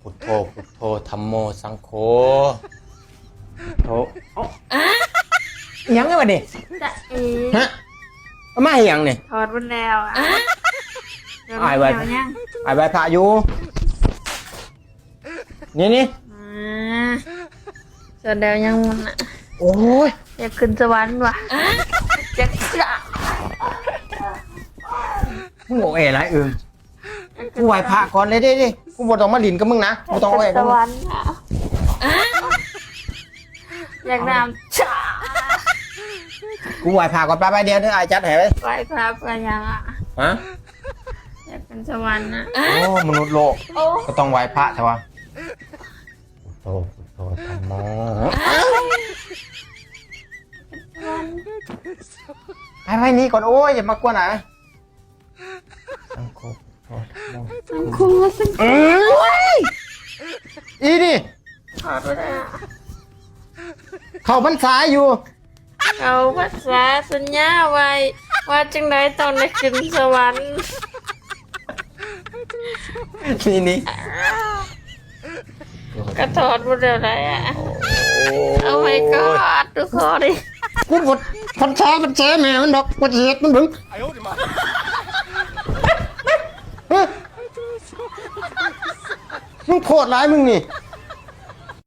ພຸດໂທ ພຸດໂທ ທຳໂມ ສັງໂຄ ໂທ ຫຍັງວະນີ້? ຈະເອ ຮະ? ເອົາມາເຮັດຫຍັງນີ້? ຖອດໝົດແລ້ວອະ. ອ້າຍໄຫວ້ ແລ້ວຍັງ? ອ້າຍໄຫວ້ພະຢູ່ ນີ້ໆ ອາ ສວດແລ້ວຍັງມັນນະ. ໂອ້ຍ ຢາກຂຶ້ນສະຫວັນວ່າ ຈັກຈະ ມຶງໂອເອຫຼາຍອຶງ. ກູໄຫວ້ພະກ່ອນເດ້ ເດ້ ເດ້ ກູບໍ່ຕ້ອງມາຫຼິ້ນກັບມຶງນະ ບໍ່ຕ້ອງໂອເອກັບມຶງ. ຢາກນຳ ກູໄຫວ້ພະກ່ອນ ໄປໆ ດຽວ ດຽວອ້າຍຈັດໃຫ້ເລີຍ. ໄຫວ້ພະເພື່ອຫຍັງອະ? ຮະ? ຢາກຂຶ້ນສະຫວັນນະ. ໂອ້ ມະນຸດໂລກ ໂອ້ ກໍຕ້ອງໄຫວ້ພະແທ້ວ່າ. ໂຕ ໂຕ ທຳໂມ ໄປ ໄປ ໜີກ່ອນ. ໂອ້ຍ ຢ່າມາກວນອ້າຍ. ສັງໂຄ ພຸດໂທ ທຳໂມ ສັງໂຄ ສັງໂຄ ເອີຍ ອີນີ້ ເຂົ້າພັນສາຢູ່. ເຂົ້າພັນສາສັນຍາໄວ້ວ່າຈັ່ງໃດຕ້ອງໄດ້ຂຶ້ນສະຫວັນ. ນີ້ ນີ້ ກະຖອດບໍ່ໄດ້ແລ້ວ. ໂອ້ ເອົາໃຫ້ກອດທຸກຄົນ. ກູບໍ່ພັນສາພັນສາແມ່ມັນດອກ ກູຊິເຮັດມັນເບິ່ງ. ຮະ? ມຶງໂພດຫຼາຍມຶງນີ້.